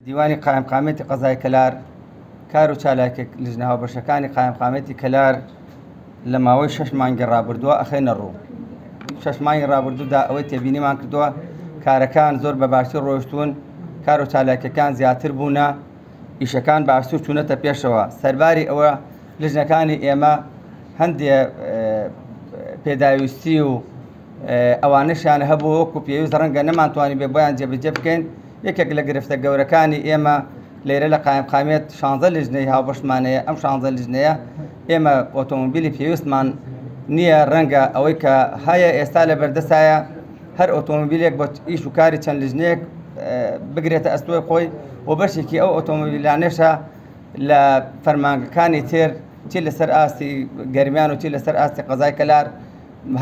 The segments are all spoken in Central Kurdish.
دیوانی قایمقامیەتی قەزای کەلار کار و چالاکی لیژنە هاوبەشەکانی قایمقامیەتی کەلار لە ماوەی شەش مانگی ڕابردووە ئەخەینە ڕوو. شەش مانگی ڕابردوودا ئەوەی تێبینیمان کردووە کارەکان زۆر بە باشی ڕۆیشتوون، کار و چالاکیەکان زیاتر بوونە، ئیشەکان باشتر چوونەتە پێشەوە. سەرباری ئەوە لیژنەکانی ئێمە هەندێ پێداویستی و ئەوانەشیان هەبوو وەکو پێویست ڕەنگە نەمانتوانی بێ بۆیان جێبەجێ بکەین. یەکێک لە گرفتە گەورەکانی ئێمە لێرە لە قایمقامیەت شانزە لیژنەی هاوبەشمان هەیە. ئەم شانزە لیژنەیە ئێمە ئۆتۆمۆبیلی پێویستمان نییە، ڕەنگە ئەوەی کە هەیە ئێستا لە بەردەستایە هەر ئۆتۆمۆبیلێک بۆ ئیش و کاری چەند لیژنەیەک بگرێتە ئەستۆی خۆی و بەشێکی ئەو ئۆتۆمۆبیلانەشە لە فەرمانگەکانی تر چی لەسەر ئاستی گەرمیان و چی لەسەر ئاستی قەزای کەلار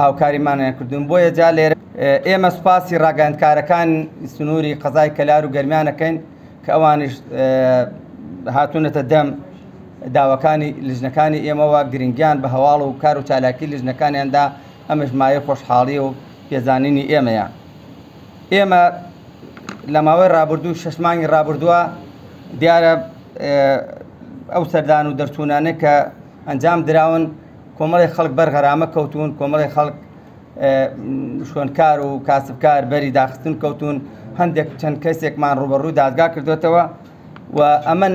هاوکاریمانیان کردوون. بۆیە جا لێرە ئێمە سوپاسی ڕاگەیاندکارەکان سنووری قەزای کەلار و گەرمیانەکەین کە ئەوانیش هاتوونەتە دەم داواکانی لیژنەکانی ئێمەوە، گرنگیان بە هەواڵ و کار و چالاکی لیژنەکانیاندا، ئەمەش مایەی خۆشحاڵی و پێزانینی ئێمەیە. ئێمە لە ماوەی ڕابردوو شەش مانگی ڕابردووە دیارە ئەو سەردان و دەرچوونانە کە ئەنجام دراون کۆمەڵی خەڵک بەر غەرامە کەوتون، کۆمەڵی خەڵک شوێنکار و کاسبکار بەری داخستن کەوتون، هەندێک چەند کەسێکمان ڕوبەڕوو دادگا کردوێتەوە و ئەمە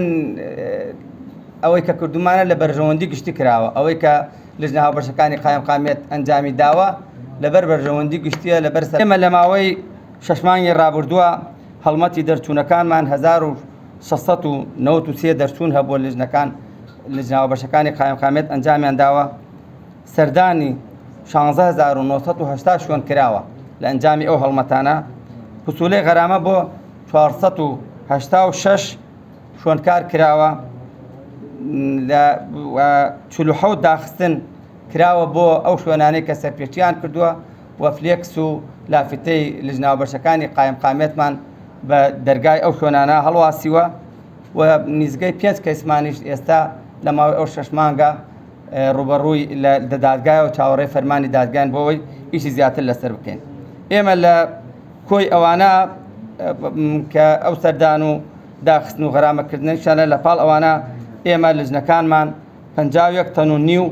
ئەوەی کە کردومانە لە بەرژەوەندی گشتی کراوە. ئەوەی کە لجنە هاوبەشەکانی قایمقامیەت ئەنجامی داوە لەبەر بەرژەوەندی گشتیە. لەبەر ئێمە لە ماوەی شەش مانگی ڕابردووە هەڵمەتی دەرچوونەکانمان 1693 دەرچوون هەبووە، لجنەکان لجنە هاوبەشەکانی قایمقامیەت ئەنجامیان داوە. سەردانی 16980 شوێن کراوە لە ئەنجامی ئەو هەڵمەتانە. پسوولەی غەرامە بۆ 486 شوێنکار کراوە، لە 47 داخستن کراوە بۆ ئەو شوێنانەی کە سەرپێچیان کردووە و فلێکس و لافیتەی لجنە هاوبەشەکانی قایمقامیەتمان بە دەرگای ئەو شوێنانە هەڵواسیوە و نزیکەی پێنج کەیسمانیش ئێستا لە ماوەی ئەو شەش مانگە ڕوبەڕووی لە دادگایە و چاوەڕێ فەرمانی دادگان بۆ ئەوەی ئیشی زیاتر لەسەر بکەین. ئێمە لە کۆی ئەوانە کە ئەو سەردان و داخستن و غەرامەکردنیشانە، لە پاڵ ئەوانە ئێمە لجنەکانمان 51 تەن و نیو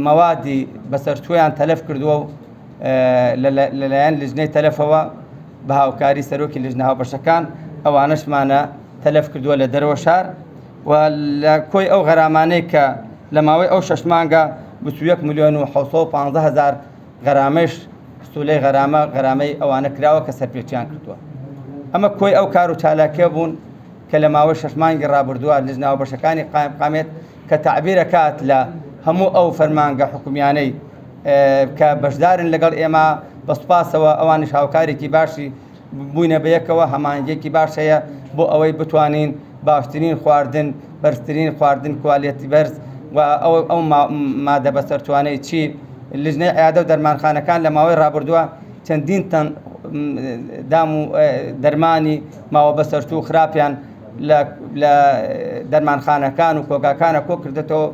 مەوادی بەسەرچوویان تەلەف کردووە و لەلایەن لجنەی تەلەفەوە بە هاوکاری سەرۆکی لجنە هاوبەشەکان ئەوانەشمانە تەلەف کردووە لە دەرەوە شار. و لە کۆی ئەو غەرامانەی کە لە ماوەی ئەو شەش مانگە 21 ملیۆن و 715 هەزار غەرامەش پسولەی غەرامە غەرامەی ئەوانە کراوە کە سەرپێچیان کردووە. ئەمە کۆی ئەو کار و چالاکیە بوون کە لە ماوەی شەش مانگی ڕابردووە لجنە هاوبەشەکانی قایمقامیەت کە تەعبیرەکات لە هەموو ئەو فەرمانگە حکومیانەی کە بەشدارن لەگەڵ ئێمە بە سوپاسەوە ئەوانیش هاوکارێکی باشی بووینە بەیەکەوە، هەماهەنگیەکی باش هەیە بۆ ئەوەی بتوانین باشترین خواردن، بەرزترین خواردن، کوالێتی بەرز و ئەو ئەو مادە بەسەرچوانەی چی لجنەی عیادە و دەرمانخانەکان لە ماوەی ڕابردووە چەندین تەن دام و دەرمانی ماوە بەسەرچوو خراپیان لە دەرمانخانەکان و کۆگاکانە کۆ کردێتەوە.